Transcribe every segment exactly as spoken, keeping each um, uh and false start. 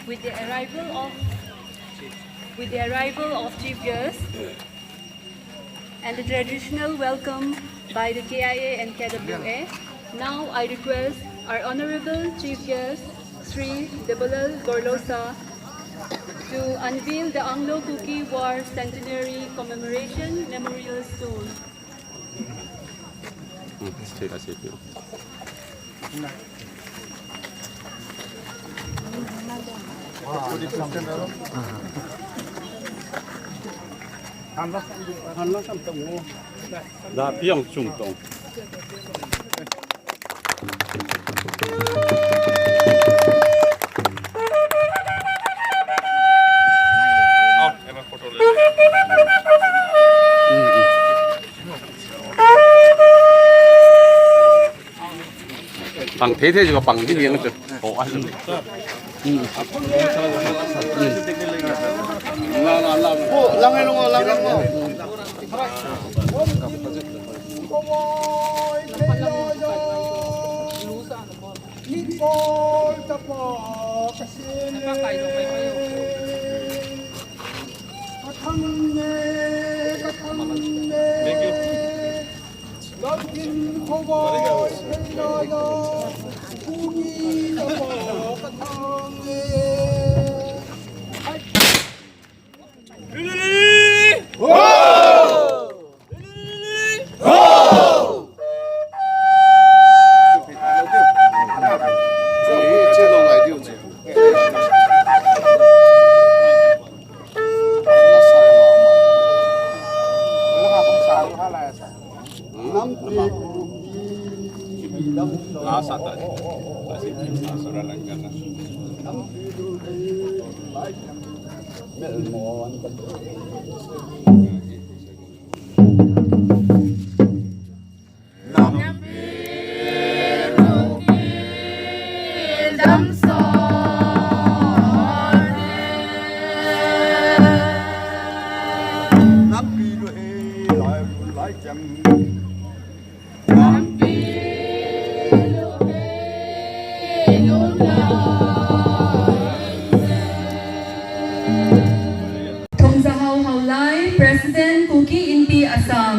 With the arrival of, with the arrival of chief guests and the traditional welcome by the K I A and K W A, now I request our honorable chief guest, Shri Debolal Borlosa, to unveil the Anglo-Kuki War Centenary Commemoration Memorial Stone. Pang thei thei chu pang di liang chu. Ho a. Thongzahao Haolai, President, Kuki Inpi Assam.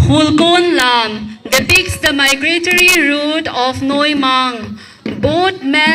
Khulkon lam depicts the migratory route of Noimang, both men